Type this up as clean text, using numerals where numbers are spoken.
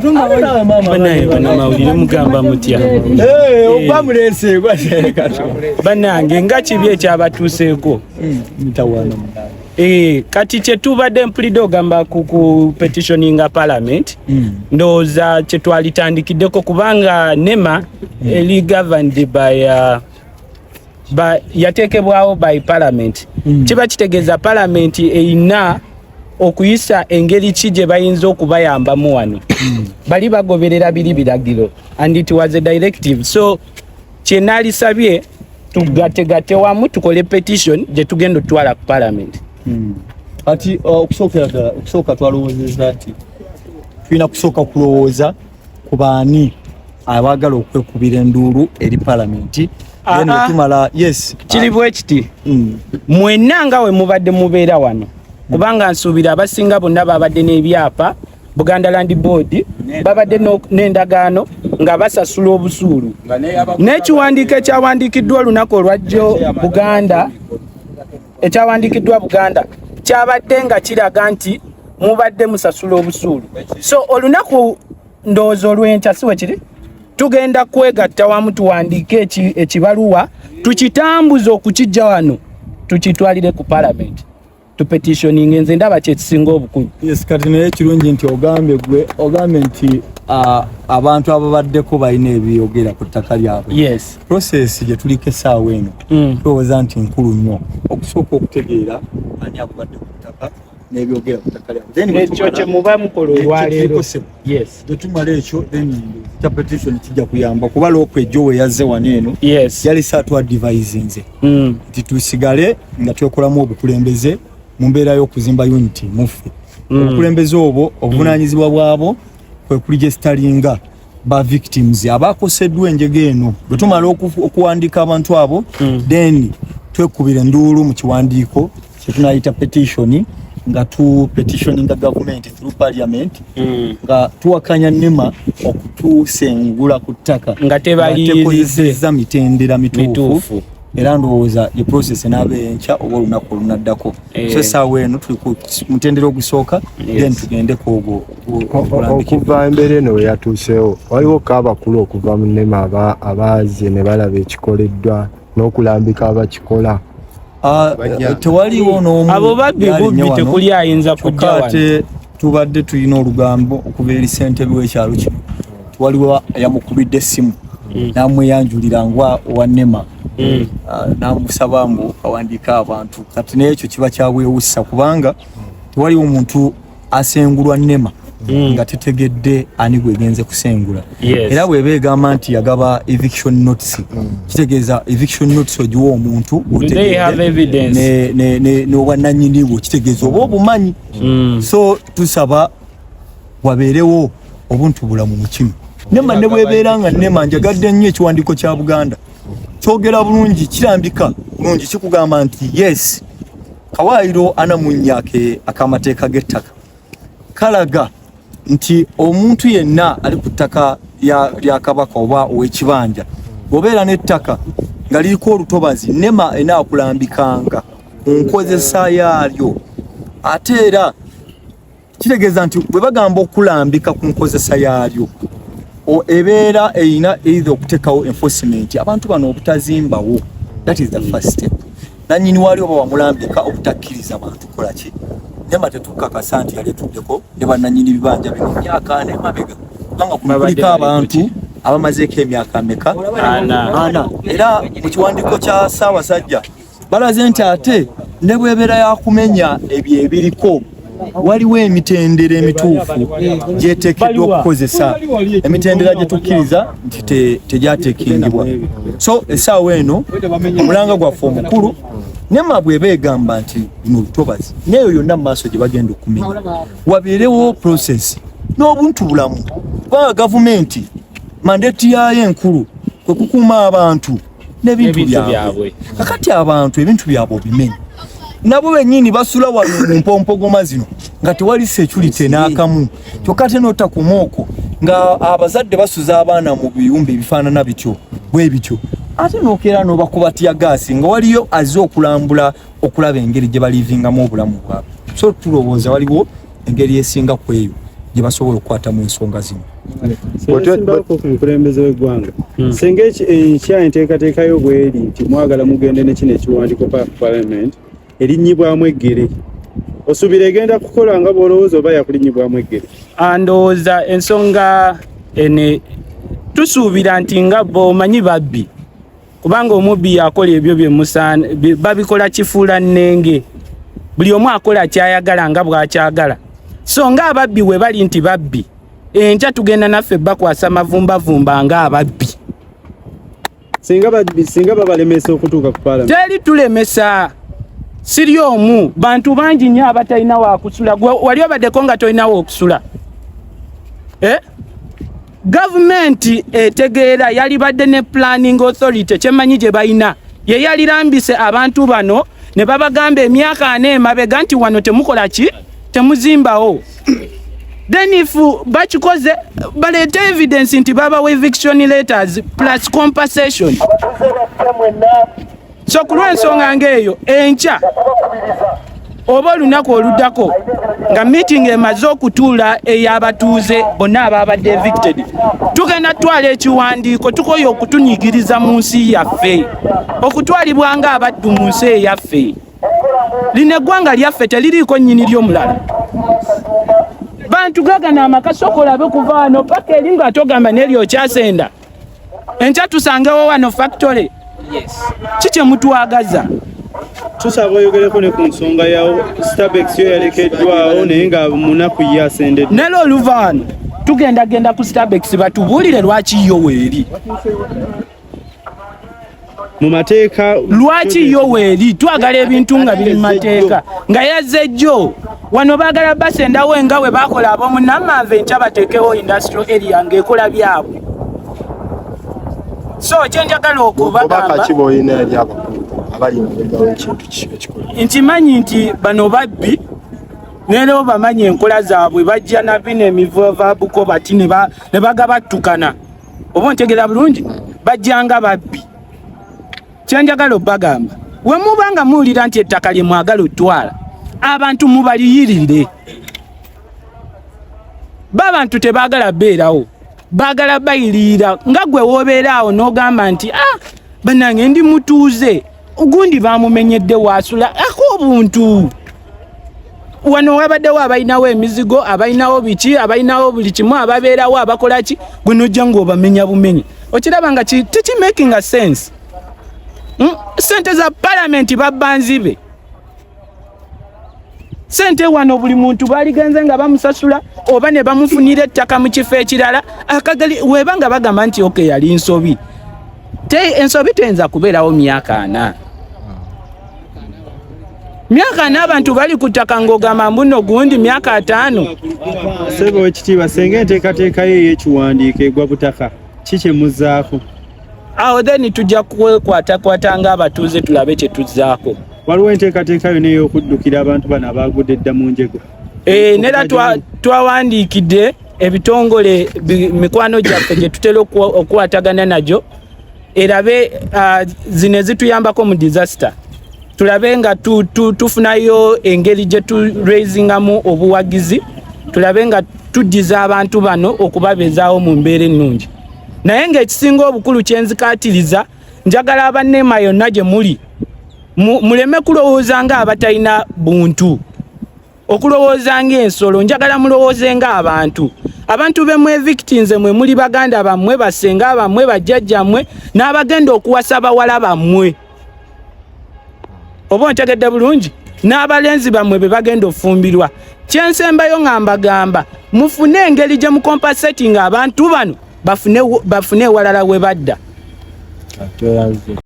Banaye banamawulire mugamba mutya? Banange, nga kibi ekyabatuuseeko. Kati kyetubadde mpulidde ogamba ku petitioninga parliament, ndowooza kyetwalitandikiddeko, kubanga NEMA eri governed by yateekebwawo by parliament. Kiba kitegeeza parliament erina okuyisa engeri ki gye bayinza okubayambamu wano. Bali bagoberera biri biragiro and it was a directive, so kyenaalisabye tugategatte wamu tukole petition gye tugenda otwala ku parliament. Kati okusookera ddala, okusooka twalowoozezza nti tulina kusooka kulowooza ku baani abaagala okwekubira enduulu eri palamenti. Then wetumala, yes. Kiri bwe kiti. Mwenna nga we mubadde mubeera wano, kubanga nsuubira abasinga bonna babadde n'ebyapa Buganda Land Board, babadde n'endagaano nga basasula obusuulu n'ekiwandiiko ekyawandiikiddwa olunaku olwajjo Buganda, ekyawandiikiddwa Buganda kyabadde nga kiraga nti mubadde musasula obusuulu. So olunaku ndowooza olw'enkya, si we kiri, tugenda kwegatta wamu tuwandiike ekibaluwa, tukitambuze okukijja wano, tukitwalire ku parliament, tupetitioninge. Nze ndaba kyekisinga obukulu. Yes, kati naye ekirungi nti ogambye, gwe ogambye nti abantu ababaddeko balina ebyogera ku ttaka lyabwe. Process gye tuliko essaawa eno, tulowooza nti nkulu nnyo okusooka okutegeera ani ababadde ku ttaka n'ebyogera ku ttaka lyabwe. Then bwe Ekyo kye muba mukola olwaleero. Yes. Bwe tumala ekyo, then kya petition kijja kuyamba, kuba LOP ejjo we yazze wano eno, yalese atuadvisinze nti tusigale nga twekolamu obukulembeze mu mbeera y'okuzimba unity muffe. Obukulembeze obwo, obuvunaanyizibwa bwabwo kwe kuregisteringa ba victims abakoseddwa enjega eno. Bwe tumala okuwandiika abantu abo, then twekubira enduulu mu kiwandiiko kyetunayita petition, nga tu petitioninga government through parliament, nga tuwakanya NEMA okutusengula ku ttaka nga tebaliyirize. Tekozesezza mitendera mituufu. Mituufu. Era ndowooza ye process enaaba enkya oba olunaku olunaddako. So essaawa eno tuli ku mutendera ogusooka, then tugende ku ogwo ogulambikibwa. Okuva embeera eno we yatuuseewo, waliwo ko abakulu okuva mu NEMA abaaze ne balaba ekikoleddwa n'okulambika abakikola? Ah, tewaliwo n'omu Abo babbi yalinye bubbi, wano. tekuli ayinza kujja Kyokka wano. ate tubadde tulina olugambo okuva eri ssentebe w'ekyalo kino, waliwo yamukubidde essimu n'amweyanjulira ngwa owa NEMA, n'amusaba mbu awandiike abantu. Kati n'ekyo kiba kyabwewussa, kubanga tewaliwo muntu asengulwa NEMA nga tetegedde ani gwegenze kusengula. Era bweba egamba nti yagaba eviction notice, kitegeeza eviction notice ogiwa omuntu Do they have evidence? n'obwannannyini bwo, kitegeeza oba obumanyi. So tusaba wabeerewo obuntu bulamu mu kino. NEMA ne bwebeera nga NEMA, njagadde nnyo ekiwandiiko kya Buganda, kyogera bulungi, kirambika bulungi, kikugamba nti yes, kawaayiro 44 ak'amateeka g'ettaka kalaga nti omuntu yenna ali ku ttaka lya Kabaka oba ow'ekibanja, bw'obeera n'ettaka nga liriko olutobazi, NEMA enaakulambikanga ku nkozesa yaalyo. Ate era kitegeeza nti bwe bagamba okulambika ku nkozesa yaalyo, ebeera erina either okuteekawo enforcement, abantu bano obutazimbawo. That is the first step. Nanyini wali oba wamulambika obutakkiriza bantu kukola ki. NEMA tetukakasa nti yali etuddeko ne bannanyini bibanja bino myaka 40 emabega, kubanga kuno Babadde kuliko bali abantu kuki? abamazeeko emyaka meka? 40. 40. Era mu kiwandiiko kya Ssaabasajja balaze nti ate ne bwebeera yakumenya ebyo ebiriko, waliwo emitendera emituufu gyeteekeddwa okukozesa, emitendera gye tukkiriza nti tegyateekingibwa. So essaawa eno omulanga gwaffe omukulu, NEMA bweba egamba nti luno lutobazi, neeyo yonna mu maaso gye bagenda okumenya, wabeerewo process n'obuntu bulamu, kubanga gavumenti mandate yaayo enkulu kwe kukuuma abantu n'ebintu N'ebintu byabwe. byabwe. Kakati abantu ebintu byabwe obimenye, nabo bennyini basula wano mu mpompogoma zino nga tewali security n'akamu. Kyokka ate n'otakuma okwo nga abazadde basuza abaana mu biyumba ebifaanana bityo bwe bityo, ate n'okeera n'obakuba teargas nga waliyo azze okulambula okulaba engeri gye balivingamu obulamu bwabwe. So tulowooza waliwo engeri esinga ku eyo. gye basobola okukwatamu ensonga zino. Simbako ku mukulembeze w'eggwanga, singa enkya enteekateeka yo bweri nti mwagala mugende ne kino ekiwandiiko pa parliament erinnyibwamu eggere, osuubira egenda kukola nga bw'olowooza oba yakulinnyibwamu eggere? Ndowooza ensonga ene tusuubira nti nga bomanyi babbi, kubanga omubbi yakola ebyo byemusaana babikola kifuula nnenge, buli omu akola kyayagala nga bw'akyagala. So nga ababbi we bali nti babbi, enkya tugenda naffe bakwasa mavumbavumba nga ababbi. Singa babalemesa okutuuka ku parliament? Teri tulemesa, siri omu, bantu bangi nnyo abatalina wakusula. Gwe wali obaddeko nga tolina wokusula, eh? Gavumenti etegeera yalibadde ne planning authority, kyemanyi gye balina ye yalirambise abantu bano ne babagamba emyaka 40 emabega nti wano temukola ki, temuzimbawo. Then if bakikoze, baleete evidence nti babawa eviction letters plus compensation. So ku lw'ensonga ng'eyo, enkya oba olunaku oluddako nga meeting emaze okutuula ey'abatuuze bonna ababadde evicted, tugenda tutwala ekiwandiiko. Tukoye okutunyigiriza mu nsi yaffe, okutwalibwa nga abaddu mu nsi eyaffe. Lino eggwanga lyaffe, teririiko nnyini ly'omulala. Bantu gagana amaka, soka olabe kuva wano paka eri nga togamba neri okyasenda. Enkya tusangewo wano factory ki kyemutwagaza? Tusaba oyogereko ne ku nsonga ya Stabex, yo yalekeddwawo naye nga munaku ye asendeddwa. Nera oluva wano tugendagenda ku Stabex batubuulire lwaki yo weeri. Mu mateeka. Lwaki yo weeri? Twagala ebintu nga biri mu mateeka. Nga yazze jjo wano baagala basendawo enga we bakola ab'omu Namanve, enkya bateekewo industrial area ng'ekola byabwe. So kyenjagala okubagamba, Obubaka ki bw'olina eri abakulu abali emabega w'ekintu ekikola? Nkimanyi nti bano babbi, neera obamanyi enkola zaabwe, bajja na bino emivabuko bati ne bagabattukana, oba ontegera bulungi, bajja nga babbi. Kyenjagala obbagamba, we muba nga muwulira nti ettaka lye mwagala otwala, abantu mubaliyirire. Babantu tebaagala beerawo, baagala bayiriira. Nga gwe woobeera awo n'ogamba nti, "Ah, bannange, ndi mutuuze, gundi bamumenyedde waasula." Ako obuntu wano wabaddewo abalinawo emizigo, abalinawo biki, abalinawo buli kimu, ababeerawo abakola ki, gwe nojja ng'obamenya bumenyi. Okiraba nga tekimakinga sense. Sente za palamenti babba nzibe. Sente wano buli muntu baligenze nga bamusasula oba ne bamufunira ettaka mu kifo ekirala. Akagali weba nga bagamba nti okay, yali nsobi, te ensobi teyinza kubeerawo myaka 40. Myaka 40 abantu bali ku ttaka ng'ogamba mbuno gundi myaka 50. Ssebo w'ekitiibwa, senga enteekateeka ye ey'ekiwandiiko egwa butaka, ki kye muzzaako? Awo then tujja kwekwatakwata ng'abatuuze tulabe kye tuzzaako. Waliwo enteekateeka yonna ey'okuddukira abantu bano abaagudde edda mu njego? Eh, nera twawandiikidde ebitongole mikwano gyaffe gye tutera okukwatagana nagyo, erabe zino ezituyambako mu disaster, tulabe nga tufunayo engeri gye turaisingamu obuwagizi, tulabe nga tuddiza abantu bano okubabeezaawo mu mbeera ennungi. Naye ng'ekisinga obukulu kyenzikaatiriza, njagala abanneema yonna gye muli muleme kulowooza nga abatalina buntu, okulowooza ng'ensolo. Njagala mulowooze ng'abantu. Abantu be mwevictinze mwe muli baganda bammwe, basenga bammwe, bajjajjammwe, n'abagenda okuwasa bawala bammwe, oba ontegedde bulungi, n'abalenzi bammwe be bagenda ofumbirwa. Kyensembayo nga mbagamba, mufune engeri gye mucompensatinga abantu bano, bafune ewalala we badda. Tweyanze.